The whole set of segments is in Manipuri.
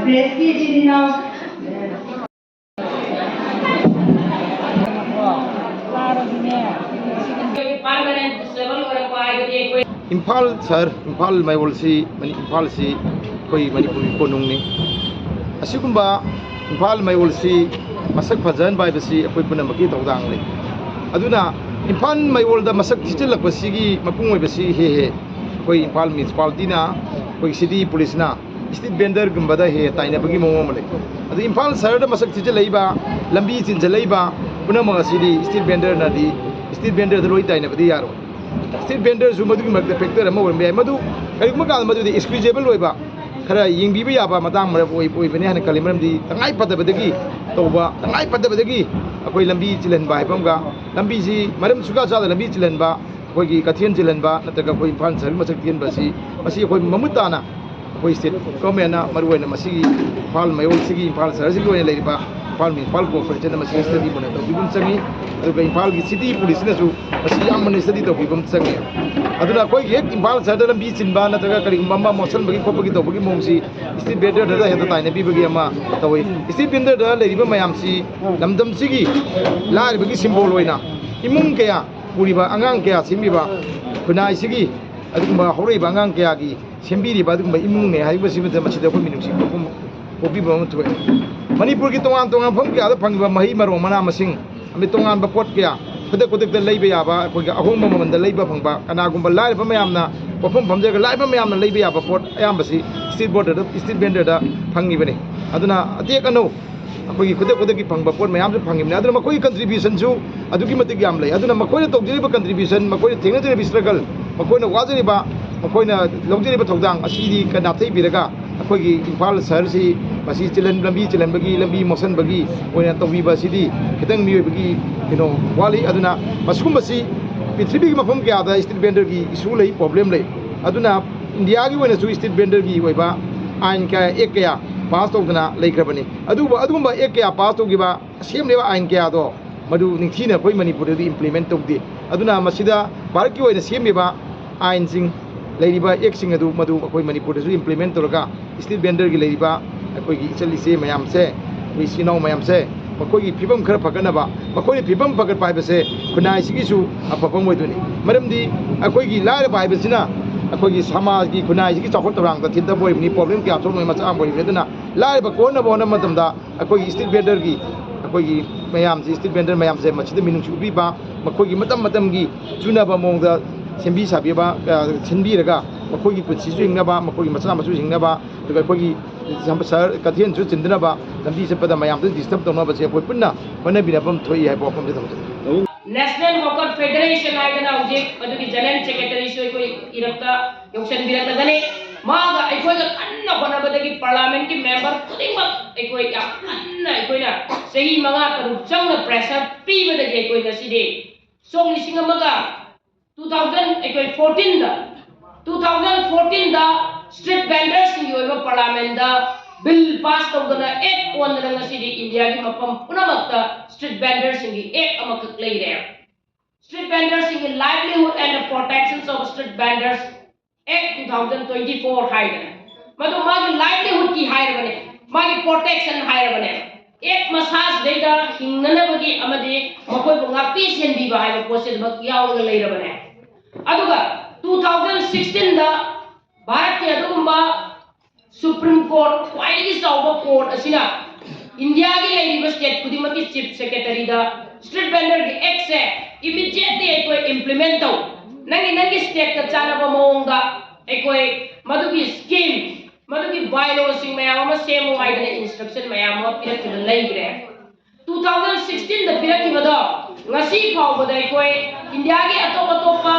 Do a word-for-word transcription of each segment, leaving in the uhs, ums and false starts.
ꯄ꯭ꯔꯦꯁꯀꯤ ꯏꯆꯤꯟ ꯏꯅꯥꯎ꯫ ꯏꯝꯐꯥꯜ ꯁꯍꯔ, ꯏꯝꯐꯥꯜ ꯃꯌꯣꯜꯁꯤ, ꯃꯅꯤ-, ꯏꯝꯐꯥꯜꯁꯤ ꯑꯩꯈꯣꯏ ꯃꯅꯤꯄꯨꯔꯒꯤ ꯀꯣꯅꯨꯡꯅꯤ꯫ ꯑꯁꯤꯒꯨꯝꯕ ꯏꯝꯐꯥꯜ ꯃꯌꯣꯜꯁꯤ ꯃꯁꯛ ꯐꯖꯍꯟꯕ ꯍꯥꯏꯕꯁꯤ ꯑꯩꯈꯣꯏ ꯄꯨꯝꯅꯃꯛꯀꯤ ꯊꯧꯗꯥꯡꯅꯤ꯫ ꯑꯗꯨꯅ ꯏꯝꯐꯥꯜ ꯃꯌꯣꯜꯗ ꯃꯁꯛ ꯊꯤꯖꯤꯜꯂꯛꯄꯁꯤꯒꯤ ꯃꯄꯨꯡ ꯑꯣꯏꯕꯁꯤ ꯍꯦꯛ ꯍꯦꯛ ꯑꯩꯈꯣꯏ ꯏꯝꯐꯥꯜ ꯃ꯭ꯌꯨꯅꯤꯁꯤꯄꯥꯂꯤꯇꯤꯅ, ꯑꯩꯈꯣꯏ ꯁꯤꯇꯤ ꯄꯨꯂꯤꯁꯅ ꯁ꯭ꯇ꯭ꯔꯤꯠ ꯚꯦꯟꯗꯔꯒꯨꯝꯕꯗ ꯍꯦꯛ ꯍꯦꯛ ꯇꯥꯏꯅꯕꯒꯤ ꯃꯑꯣꯡ ꯑꯃ ꯂꯩ꯫ ꯑꯗꯨ ꯏꯝꯐꯥꯜ ꯁꯍꯔꯗ ꯃꯁꯛ ꯊꯤꯖꯤꯜꯂꯛꯏꯕ, ꯂꯝꯕꯤ ꯆꯤꯟꯁꯤꯜꯂꯛꯏꯕ ꯄꯨꯝꯅꯃꯛ ꯑꯁꯤꯗꯤ ꯁ꯭ꯇ꯭ꯔꯤꯠ ꯚꯦꯟꯗꯔꯅꯗꯤ, ꯁ꯭ꯇ꯭ꯔꯤꯠ ꯚꯦꯟꯗꯔꯗ ꯂꯣꯏ ꯇꯥꯏꯅꯕꯗꯤ ꯌꯥꯔꯣꯏ꯫ ꯁ꯭ꯇ꯭ꯔꯤꯠ ꯚꯦꯟꯗꯔꯁꯨ ꯃꯗꯨꯒꯤ ꯃꯔꯛꯇ ꯐꯦꯛꯇꯔ ꯑꯃ ꯑꯣꯏꯔꯝꯕ ꯌꯥꯏ꯫ ꯃꯗꯨ ꯀꯔꯤꯒꯨꯝꯕ ꯀꯥꯟꯗ ꯃꯗꯨꯗꯤ ꯑꯦꯛꯁꯀ꯭ꯌꯨꯖꯦꯕꯜ ꯑꯣꯏꯕ, ꯈꯔ ꯌꯦꯡꯕꯤꯕ ꯌꯥꯕ ꯃꯇꯥꯡ ꯃꯔꯛ ꯑꯣꯏ-, ꯑꯣꯏꯕꯅꯤ ꯍꯥꯏꯅ ꯈꯜꯂꯤ꯫ ꯃꯔꯝꯗꯤ ꯇꯉꯥꯏ ꯐꯗꯕꯗꯒꯤ ꯇꯧꯕ, ꯇꯉꯥꯏ ꯐꯗꯕꯗꯒꯤ ꯑꯩꯈꯣꯏ ꯂꯝꯕꯤ ꯆꯤꯜꯍꯟꯕ ꯍꯥꯏꯕ ꯑꯃꯒ, ꯂꯝꯕꯤꯁꯤ ꯃꯔꯝ ꯁꯨꯛꯆꯥ ꯆꯥꯗ ꯂꯝꯕꯤ ꯆꯤꯜꯍꯟꯕ, ꯑꯩꯈꯣꯏꯒꯤ ꯀꯩꯊꯦꯜ ꯆꯤꯜꯍꯟꯕ ꯅꯠꯇ꯭ꯔꯒ ꯑꯩꯈꯣꯏ ꯏꯝꯐꯥꯜ ꯁꯍꯔꯒꯤ ꯃꯁꯛ ꯊꯤꯍꯟꯕ ꯑꯁꯤ, ꯃꯁꯤ ꯑꯩꯈꯣꯏ ꯃꯃꯨꯠ ꯇꯥꯅ ꯑꯩꯈꯣꯏ ꯁ꯭ꯇꯦꯠ ꯒꯣꯔꯃꯦꯟꯅ ꯃꯔꯨꯑꯣꯏꯅ ꯃꯁꯤꯒꯤ ꯏꯝꯐꯥꯜ ꯃꯌꯣꯜꯁꯤꯒꯤ, ꯏꯝꯐꯥꯜ ꯁꯍꯔꯁꯤꯒꯤ ꯑꯣꯏꯅ ꯂꯩꯔꯤꯕ ꯏꯝꯐꯥꯜ ꯃ꯭ꯌꯨꯅꯤꯁꯤꯄꯥꯜ ꯀꯣꯔꯄꯣꯔꯦꯁꯟꯅ ꯃꯁꯤꯒꯤ ꯁ꯭ꯇꯗꯤ ꯃꯨꯟꯅ ꯇꯧꯕꯤꯕ ꯑꯃ ꯆꯪꯉꯤ꯫ ꯑꯗꯨꯒ ꯏꯝꯐꯥꯜꯒꯤ ꯁꯤꯇꯤ ꯄꯨꯂꯤꯁꯅꯁꯨ ꯃꯁꯤ ꯌꯥꯝ ꯃꯨꯟꯅ ꯁ꯭ꯇꯗꯤ ꯇꯧꯕꯤꯕ ꯑꯃ ꯆꯪꯉꯤ꯫ ꯑꯗꯨꯅ ꯑꯩꯈꯣꯏꯒꯤ ꯍꯦꯛ ꯏꯝꯐꯥꯜ ꯁꯍꯔꯗ ꯂꯝꯕꯤ ꯆꯤꯟꯕ ꯅꯠꯇ꯭ꯔꯒ ꯀꯔꯤꯒꯨꯝꯕ ꯑꯃ ꯃꯣꯠꯁꯟꯕꯒꯤ ꯈꯣꯠꯄꯒꯤ ꯇꯧꯕꯒꯤ ꯃꯑꯣꯡꯁꯤ ꯁ꯭ꯇ꯭ꯔꯤꯠ ꯚꯦꯟꯗꯔꯗ ꯍꯦꯛꯇ ꯇꯥꯏꯅꯕꯤꯕꯒꯤ ꯑꯃ ꯇꯧꯏ꯫ ꯁ꯭ꯇ꯭ꯔꯤꯠ ꯚꯦꯟꯗꯔꯗ ꯂꯩꯔꯤꯕ ꯃꯌꯥꯝꯁꯤ ꯂꯝꯗꯝꯁꯤꯒꯤ ꯂꯥꯏꯔꯕꯒꯤ ꯁꯤꯝꯕꯣꯜ ꯑꯣꯏꯅ ꯏꯃꯨꯡ ꯀꯌꯥ ꯄꯨꯔꯤꯕ, ꯑꯉꯥꯡ ꯀꯌꯥ ꯁꯦꯝꯃꯤꯕ, ꯈꯨꯟꯅꯥꯏꯁꯤꯒꯤ ꯑꯗꯨꯒꯨꯝꯕ ꯍꯧꯔꯛꯏꯕ ꯑꯉꯥꯡ ꯀꯌꯥꯒꯤ ꯁꯦꯝꯕꯤꯔꯤꯕ ꯑꯗꯨꯒꯨꯝꯕ ꯏꯃꯨꯡꯅꯦ ꯍꯥꯏꯕꯁꯤꯃꯗ ꯃꯁꯤꯗ ꯑꯩꯈꯣꯏ ꯃꯤꯅꯨꯡꯁꯤ ꯄꯣꯛꯄ-, ꯄꯣꯛꯄꯤꯕ ꯑꯃ ꯊꯣꯛꯑꯦ꯫ ꯃꯅꯤꯄꯨꯔꯒꯤ ꯇꯣꯉꯥꯟ ꯇꯣꯉꯥꯟꯕ ꯃꯐꯝ ꯀꯌꯥꯗ ꯐꯪꯉꯤꯕ ꯃꯍꯩ ꯃꯔꯣꯡ, ꯃꯅꯥ ꯃꯁꯤꯡ, ꯑꯃꯗꯤ ꯇꯣꯉꯥꯟꯕ ꯄꯣꯠ ꯀꯌꯥ ꯈꯨꯗꯛ ꯈꯨꯗꯛꯇ ꯂꯩꯕ ꯌꯥꯕ, ꯑꯩꯈꯣꯏꯒꯤ ꯑꯍꯣꯡꯕ ꯃꯃꯜꯗ ꯂꯩꯕ ꯐꯪꯕ, ꯀꯅꯥꯒꯨꯝꯕ ꯂꯥꯏꯔꯕ ꯃꯌꯥꯝꯅ ꯄꯣꯠꯐꯝ ꯐꯝꯖꯔꯒ ꯂꯥꯏꯔꯕ ꯃꯌꯥꯝꯅ ꯂꯩꯕ ꯌꯥꯕ ꯄꯣꯠ ꯑꯌꯥꯝꯕꯁꯤ ꯁ꯭ꯇ꯭ꯔꯤꯠ ꯚꯦꯟꯗꯔꯗ, ꯁ꯭ꯇ꯭ꯔꯤꯠ ꯚꯦꯟꯗꯔꯗ ꯐꯪꯉꯤꯕꯅꯤ꯫ ꯑꯗꯨꯅ ꯑꯇꯦꯛ ꯑꯅꯧ ꯑꯩꯈꯣꯏꯒꯤ ꯈꯨꯗꯛ ꯈꯨꯗꯛꯀꯤ ꯐꯪꯕ ꯄꯣꯠ ꯃꯌꯥꯝꯁꯨ ꯐꯪꯉꯤꯕꯅꯤ꯫ ꯑꯗꯨꯅ ꯃꯈꯣꯏꯒꯤ ꯀꯟꯇ꯭ꯔꯤꯕ꯭ꯌꯨꯁꯟꯁꯨ ꯑꯗꯨꯛꯀꯤ ꯃꯇꯤꯛ ꯌꯥꯝ ꯂꯩ꯫ ꯑꯗꯨꯅ ꯃꯈꯣꯏꯅ ꯇꯧꯖꯔꯤꯕ ꯀꯟꯇ꯭ꯔꯤꯕ꯭ꯌꯨꯁꯟ, ꯃꯈꯣꯏꯅ ꯊꯦꯡꯅꯖꯔꯤꯕ ꯁ꯭ꯇ꯭ꯔꯒꯜ, ꯃꯈꯣꯏꯅ ꯋꯥꯖꯔꯤꯕ, ꯃꯈꯣꯏꯅ ꯂꯧꯖꯔꯤꯕ ꯊꯧꯗꯥꯡ ꯑꯁꯤꯗꯤ ꯀ-, ꯅꯥꯊꯩꯕꯤꯔꯒ ꯑꯩꯈꯣꯏꯒꯤ ꯏꯝꯐꯥꯜ ꯁꯍꯔꯁꯤ ꯃꯁꯤ ꯆꯤꯜꯍꯟ-, ꯂꯝꯕꯤ ꯆꯤꯜꯍꯟꯕꯒꯤ, ꯂꯝꯕꯤ ꯃꯣꯠꯁꯟꯕꯒꯤ ꯑꯣꯏꯅ ꯇꯧꯕꯤꯕ ꯑꯁꯤꯗꯤ ꯈꯤꯇꯪ ꯃꯤꯑꯣꯏꯕꯒꯤ ꯀꯩꯅꯣ ꯋꯥꯠꯂꯤ꯫ ꯑꯗꯨꯅ ꯃꯁꯤꯒꯨꯝꯕꯁꯤ ꯄ꯭ꯔꯤꯊꯤꯕꯤꯒꯤ ꯃꯐꯝ ꯀꯌꯥꯗ ꯁ꯭ꯇ꯭ꯔꯤꯠ ꯚꯦꯟꯗꯔꯒꯤ ꯏꯁꯨ ꯂꯩ, ꯄ꯭ꯔꯣꯕ꯭ꯂꯦꯝ ꯂꯩ꯫ ꯑꯗꯨꯅ ꯏꯟꯗꯤꯌꯥꯒꯤ ꯑꯣꯏꯅꯁꯨ ꯁ꯭ꯇ꯭ꯔꯤꯠ ꯚꯦꯟꯗꯔꯒꯤ ꯑꯣꯏꯕ ꯑꯥꯏꯟ ꯀꯌꯥ, ꯑꯦꯛ ꯀꯌꯥ ꯄꯥꯁ ꯇꯧꯗꯅ ꯂꯩꯈ꯭ꯔꯕꯅꯤ꯫ ꯑꯗꯨꯕꯨ ꯑꯗꯨꯒꯨꯝꯕ ꯑꯦꯛ ꯀꯌꯥ ꯄꯥꯁ ꯇꯧꯈꯤꯕ, ꯁꯦꯝꯂꯤꯕ ꯑꯥꯏꯟ ꯀꯌꯥꯗꯣ ꯃꯗꯨ ꯅꯤꯡꯊꯤꯅ ꯑꯩꯈꯣꯏ ꯃꯅꯤꯄꯨꯔꯗꯗꯤ ꯏꯝꯄ꯭ꯂꯤꯃꯦꯟ ꯇꯧꯗꯦ꯫ ꯑꯗꯨꯅ ꯃꯁꯤꯗ ꯚꯥꯔꯠꯀꯤ ꯑꯣꯏꯅ ꯁꯦꯝꯂꯤꯕ ꯑꯥꯏꯟꯁꯤꯡ, ꯂꯩꯔꯤꯕ ꯑꯦꯛꯁꯤꯡ ꯑꯗꯨ ꯃꯗꯨ ꯑꯩꯈꯣꯏ ꯃꯅꯤꯄꯨꯔꯗꯁꯨ ꯏꯝꯄ꯭ꯂꯤꯃꯦꯟ ꯇꯧꯔꯒ ꯁ꯭ꯇ꯭ꯔꯤꯠ ꯚꯦꯟꯗꯔꯒꯤ ꯂꯩꯔꯤꯕ ꯑꯩꯈꯣꯏꯒꯤ ꯏꯆꯜ ꯏꯆꯦ ꯃꯌꯥꯝꯁꯦ, ꯑꯩꯈꯣꯏ ꯏꯆꯤꯜ ꯏꯅꯥꯎ ꯃꯌꯥꯝꯁꯦ, ꯃꯈꯣꯏꯒꯤ ꯐꯤꯕꯝ ꯈꯔ ꯐꯒꯠꯅꯕ, ꯃꯈꯣꯏꯅ ꯐꯤꯕꯝ ꯐꯒꯠꯄ ꯍꯥꯏꯕꯁꯦ ꯈꯨꯟꯅꯥꯏꯁꯤꯒꯤꯁꯨ ꯑꯐꯕ ꯑꯃ ꯑꯣꯏꯗꯣꯏꯅꯤ꯫ ꯃꯔꯝꯗꯤ ꯑꯩꯈꯣꯏꯒꯤ ꯂꯥꯏꯔꯕ ꯍꯥꯏꯕꯁꯤꯅ ꯑꯩꯈꯣꯏꯒꯤ ꯁꯃꯥꯖꯒꯤ, ꯈꯨꯟꯅꯥꯏꯁꯤꯒꯤ ꯆꯥꯎꯈꯠ ꯊꯧꯔꯥꯡꯗ ꯊꯤꯟꯊꯕ ꯑꯣꯏꯕꯅꯤ, ꯄ꯭ꯔꯣꯕ꯭ꯂꯦꯝ ꯀꯌꯥ ꯊꯣꯛꯅꯉꯥꯏ ꯃꯆꯥꯛ ꯑꯃ ꯑꯣꯏꯔꯤꯕꯅꯤ꯫ ꯑꯗꯨꯅ ꯂꯥꯏꯔꯕ ꯀꯣꯛꯍꯟꯅꯕ ꯍꯣꯠꯅꯕ ꯃꯇꯝꯗ ꯑꯩꯈꯣꯏꯒꯤ ꯁ꯭ꯇ꯭ꯔꯤꯠ ꯚꯦꯟꯗꯔꯒꯤ, ꯑꯩꯈꯣꯏꯒꯤ ꯃꯌꯥꯝꯁꯤ, ꯁ꯭ꯇ꯭ꯔꯤꯠ ꯚꯦꯟꯗꯔ ꯃꯌꯥꯝꯁꯦ ꯃꯁꯤꯗ ꯃꯤꯅꯨꯡꯁꯤ ꯎꯠꯄꯤꯕ, ꯃꯈꯣꯏꯒꯤ ꯃꯇꯝ ꯃꯇꯝꯒꯤ ꯆꯨꯅꯕ ꯃꯑꯣꯡꯗ ꯁꯦꯝꯕꯤ ꯁꯥꯕꯤꯕ, ꯑ, ꯁꯤꯟꯕꯤꯔꯒ ꯃꯈꯣꯏꯒꯤ ꯄꯨꯟꯁꯤꯁꯨ ꯍꯤꯡꯅꯕ, ꯃꯈꯣꯏꯒꯤ ꯃꯆꯥ ꯃꯁꯨ ꯍꯤꯡꯅꯕ, ꯑꯗꯨꯒ ꯑꯩꯈꯣꯏꯒꯤ ꯁꯍꯔ ꯀꯩꯊꯦꯜꯁꯨ ꯆꯤꯟꯗꯅꯕ, ꯂꯝꯕꯤ ꯆꯠꯄꯗ ꯃꯌꯥꯝꯗ ꯗꯤꯁꯇꯔꯕ ꯇꯧꯅꯕꯁꯦ ꯑꯩꯈꯣꯏ ꯄꯨꯟꯅ ꯍꯣꯠꯅꯕꯤꯅꯕ ꯑꯃ ꯊꯣꯛꯏ ꯍꯥꯏꯕ ꯋꯥꯐꯝꯁꯦ ꯊꯝꯖꯒꯦ꯫ National Hawker Federation ꯍꯥꯏꯗꯅ ꯍꯧꯖꯤꯛ ꯃꯗꯨꯒꯤ ꯖꯦꯅꯔꯦꯜ ꯁꯦꯀ꯭ꯔꯦꯇꯔꯤꯁꯨ ꯑꯩꯈꯣꯏ ꯏꯔꯛꯇ ꯌꯧꯁꯤꯟꯕꯤꯔꯛꯂꯒꯅꯤ꯫ ꯃꯥꯒ ꯑꯩꯈꯣꯏꯒ ꯀꯟꯅ ꯍꯣꯠꯅꯕꯗꯒꯤ ꯄꯥꯔꯂꯤꯌꯥꯃꯦꯟꯠꯀꯤ ꯃꯦꯝꯕꯔ ꯈꯨꯗꯤꯡꯃꯛ ꯑꯩꯈꯣꯏ ꯌꯥꯝ ꯀꯟꯅ, ꯑꯩꯈꯣꯏꯅ ꯆꯍꯤ ꯃꯉꯥ ꯇꯔꯨꯛ ꯆꯪꯅ ꯄ꯭ꯔꯦꯁꯔ ꯄꯤꯕꯗꯒꯤ ꯑꯩꯈꯣꯏ ꯉꯁꯤꯗꯤ ꯁꯣꯛ ꯂꯤꯁꯤꯡ ꯑꯃꯒ two thousand, ꯑꯩꯈꯣꯏ fourteen ꯗ, two thousand fourteen ꯗ ꯁ꯭ꯇ꯭ꯔꯤꯠ ꯚꯦꯟꯗꯔꯁꯤꯡꯒꯤ ꯑꯣꯏꯕ ꯄꯥꯔꯂꯤꯌꯥꯃꯦꯟꯠꯗ ꯕꯤꯜ ꯄꯥꯁ ꯇꯧꯗꯅ, ꯑꯦꯛ ꯑꯣꯟꯗꯅ ꯉꯁꯤꯗꯤ ꯏꯟꯗꯤꯌꯥꯒꯤ ꯃꯐꯝ ꯄꯨꯝꯅꯃꯛꯇ ꯁ꯭ꯇ꯭ꯔꯤꯠ ꯚꯦꯟꯗꯔꯁꯤꯡꯒꯤ ꯑꯦꯛ ꯑꯃꯈꯛ ꯂꯩꯔꯦ꯫ Street Vendors in the Livelihood and the Protections of Street Vendors Act two thousand twenty-four ꯍꯥꯏꯗꯅ, ꯃꯗꯨ ꯃꯥꯒꯤ ꯂꯥꯏꯚꯂꯤꯍꯨꯗꯀꯤ ꯍꯥꯏꯔꯕꯅꯦ, ꯃꯥꯒꯤ ꯄ꯭ꯔꯣꯇꯦꯛꯁꯟ ꯍꯥꯏꯔꯕꯅꯦ, ꯑꯦꯛ ꯃꯁꯥꯁꯤꯗꯩꯗ ꯍꯤꯡꯅꯅꯕꯒꯤ ꯑꯃꯗꯤ ꯃꯈꯣꯏꯕꯨ ꯉꯥꯛꯄꯤ ꯁꯦꯟꯕꯤꯕ ꯍꯥꯏꯕ ꯄꯣꯠꯁꯤꯃꯛ ꯌꯥꯎꯔꯒ ꯂꯩꯔꯕꯅꯦ꯫ ꯑꯗꯨꯒ two thousand sixteen ꯗ ꯚꯥꯔꯠꯀꯤ ꯑꯗꯨꯒꯨꯝꯕ ꯁꯨꯄ꯭ꯔꯤꯝ ꯀꯣꯔꯠ, ꯈ꯭ꯋꯥꯏꯗꯒꯤ ꯆꯥꯎꯕ ꯀꯣꯔꯠ ꯑꯁꯤꯅ ꯏꯟꯗꯤꯌꯥꯒꯤ ꯂꯩꯔꯤꯕ ꯁ꯭ꯇꯦꯠ ꯈꯨꯗꯤꯡꯃꯛꯀꯤ ꯆꯤꯐ ꯁꯦꯀ꯭ꯔꯦꯇꯔꯤꯗ ꯁ꯭ꯇ꯭ꯔꯤꯠ ꯚꯦꯟꯗꯔꯒꯤ ꯑꯦꯛꯁꯦ ꯏꯃꯤꯗꯤꯌꯦꯠꯂꯤ ꯑꯩꯈꯣꯏ ꯏꯝꯄ꯭ꯂꯤꯃꯦꯟ ꯇꯧ, ꯅꯪꯒꯤ, ꯅꯪꯒꯤ ꯁ꯭ꯇꯦꯠꯇ ꯆꯥꯟꯅꯕ ꯃꯑꯣꯡꯗ ꯑꯩꯈꯣꯏ ꯃꯗꯨꯒꯤ ꯁ꯭ꯀꯤꯝ, ꯃꯗꯨꯒꯤ ꯕꯥꯏꯂꯣꯁꯤꯡ ꯃꯌꯥꯝ ꯑꯃ ꯁꯦꯝꯃꯨ ꯍꯥꯏꯗꯅ ꯏꯟꯁꯇ꯭ꯔꯛꯁꯟ ꯃꯌꯥꯝ ꯑꯃ ꯄꯤꯔꯛꯈꯤꯕ ꯂꯩꯈ꯭ꯔꯦ꯫ Two thousand sixteen ꯗ ꯄꯤꯔꯛꯈꯤꯕꯗꯣ ꯉꯁꯤ ꯐꯥꯎꯕꯗ ꯑꯩꯈꯣꯏ ꯏꯟꯗꯤꯌꯥꯒꯤ ꯑꯇꯣꯞ ꯑꯇꯣꯞꯄ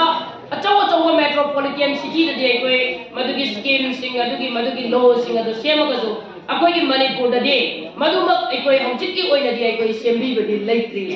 ꯑꯆꯧ ꯑꯆꯧꯕ ꯃꯦꯇ꯭ꯔꯣꯄꯣꯂꯤꯇꯦꯟ ꯁꯤꯇꯤꯗꯗꯤ ꯑꯩꯈꯣꯏ ꯃꯗꯨꯒꯤ ꯁ꯭ꯀꯤꯝꯁꯤꯡ, ꯑꯗꯨꯒꯤ, ꯃꯗꯨꯒꯤ ꯂꯣꯁꯤꯡ ꯑꯗꯨ ꯁꯦꯝꯃꯒꯁꯨ ꯑꯩꯈꯣꯏꯒꯤ ꯃꯅꯤꯄꯨꯔꯗꯗꯤ ꯃꯗꯨꯃꯛ ꯑꯩꯈꯣꯏ ꯍꯧꯖꯤꯛꯀꯤ ꯑꯣꯏꯅꯗꯤ ꯑꯩꯈꯣꯏ ꯁꯦꯝꯕꯤꯕꯗꯤ ꯂꯩꯇ꯭ꯔꯤ꯫